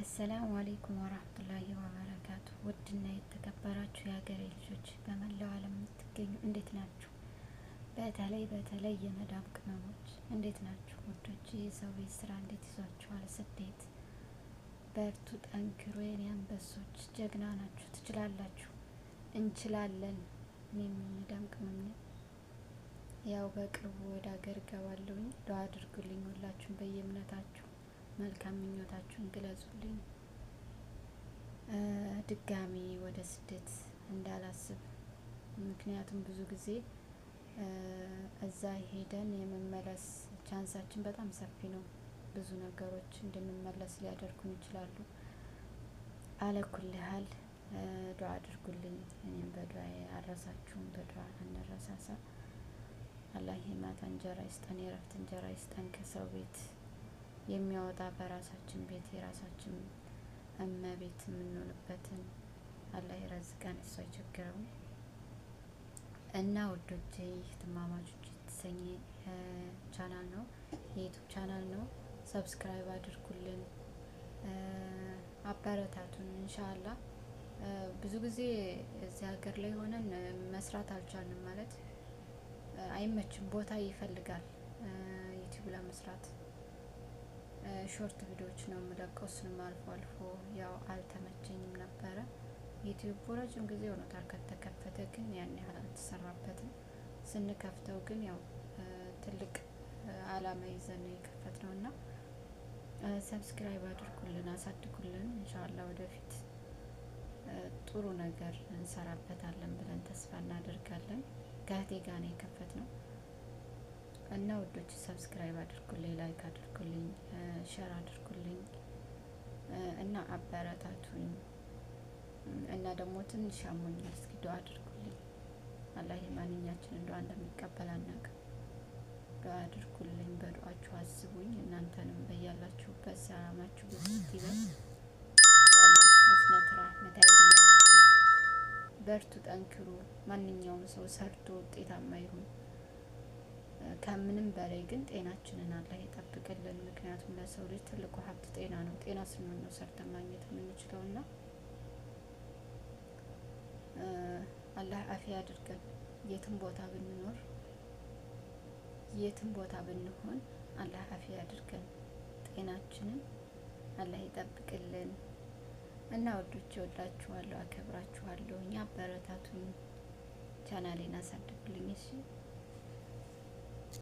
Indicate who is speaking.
Speaker 1: السلام عليكم ورحمة الله وبركاته። ውድና የተከበራችሁ የሀገሬ ልጆች፣ በመላው ዓለም የምትገኙ እንዴት ናችሁ? በተለይ በተለይ የመዳም ቅመሞች እንዴት ናችሁ ውዶች? የሰው ቤት ስራ እንዴት ይዟችኋል? ስደት በርቱ፣ ጠንክሩ። የኔ አንበሶች ጀግና ናችሁ፣ ትችላላችሁ፣ እንችላለን። እኔም የመዳም ቅመም ነኝ። ያው በቅርቡ ወደ ሀገር እገባለሁኝ። ዱአ አድርጉልኝ። ሁላችሁም በየእምነታችሁ መልካም ምኞታችሁን ግለጹልኝ። ድጋሚ ወደ ስደት እንዳላስብ፣ ምክንያቱም ብዙ ጊዜ እዛ ሄደን የመመለስ chance ኣችን በጣም ሰፊ ነው። ብዙ ነገሮች እንድንመለስ ሊያደርጉን ይችላሉ። على كل حال ዱአ አድርጉልኝ። እኔም በዱአ አልረሳችሁም። በዱአ አንረሳሳ። አላህ የማታ እንጀራ ይስጠን፣ የእረፍት እንጀራ ይስጠን። ከሰው ቤት የሚያወጣ በራሳችን ቤት የራሳችን እመቤት የምንሆንበትን አላህ ይረዝቀን። እሱ አይቸግረውም። እና ውዶቼ፣ ይህ ትማማቾች የተሰኘ ቻናል ነው፣ የ YouTube channel ነው። Subscribe አድርጉልን፣ አበረታቱን። إن شاء الله ብዙ ጊዜ እዚህ ሀገር ላይ ሆነን መስራት አልቻልንም፣ ማለት አይመችም፣ ቦታ ይፈልጋል YouTube ለመስራት። Short ቪዲዮዎች ነው የምለቀው። እሱንም አልፎ አልፎ ያው አልተመቸኝም ነበረ። YouTube ረጅም ጊዜ ሆኖታል ከተከፈተ፣ ግን ያን ያህል አልተሰራበትም። ስንከፍተው ግን ያው ትልቅ አላማ ይዘን ነው የከፈትነው እና subscribe አድርጉልን፣ አሳድጉልን። إن شاء الله ወደፊት ጥሩ ነገር እንሰራበታለን ብለን ተስፋ እናደርጋለን። ከእህቴ ጋር ነው የከፈትነው እና ውዶች፣ subscribe አድርጉልኝ፣ like አድርጉልኝ፣ share አድርጉልኝ እና አበረታቱኝ። እና ደግሞ ትንሽ አሞኛል፣ እስኪ ዱአ አድርጉልኝ። አላህ የማንኛችንን ዱአ እንደሚቀበል አናውቅም። ዱአ አድርጉልኝ፣ በዱአችሁ አስቡኝ። እናንተንም በያላችሁበት ሰላማችሁ ብዝት ይበል። የአላህ እዝነት ራህመት አይለያችሁ። በርቱ፣ ጠንክሩ። ማንኛውም ሰው ሰርቶ ውጤታማ ይሁን። ከምንም በላይ ግን ጤናችንን አላህ ይጠብቅልን። ምክንያቱም ለሰው ልጅ ትልቁ ሀብት ጤና ነው። ጤና ስንሆን ነው ሰርተን ማግኘት የምንችለው እና አላህ አፊያ አድርገን። የትም ቦታ ብንኖር፣ የትም ቦታ ብንሆን አላህ አፊያ አድርገን፣ ጤናችንን አላህ ይጠብቅልን። እና ውዶች፣ እወዳችኋለሁ፣ አከብራችኋለሁ። እኛ አበረታቱኝ፣ ቻናሌን አሳድጉልኝ። እሺ።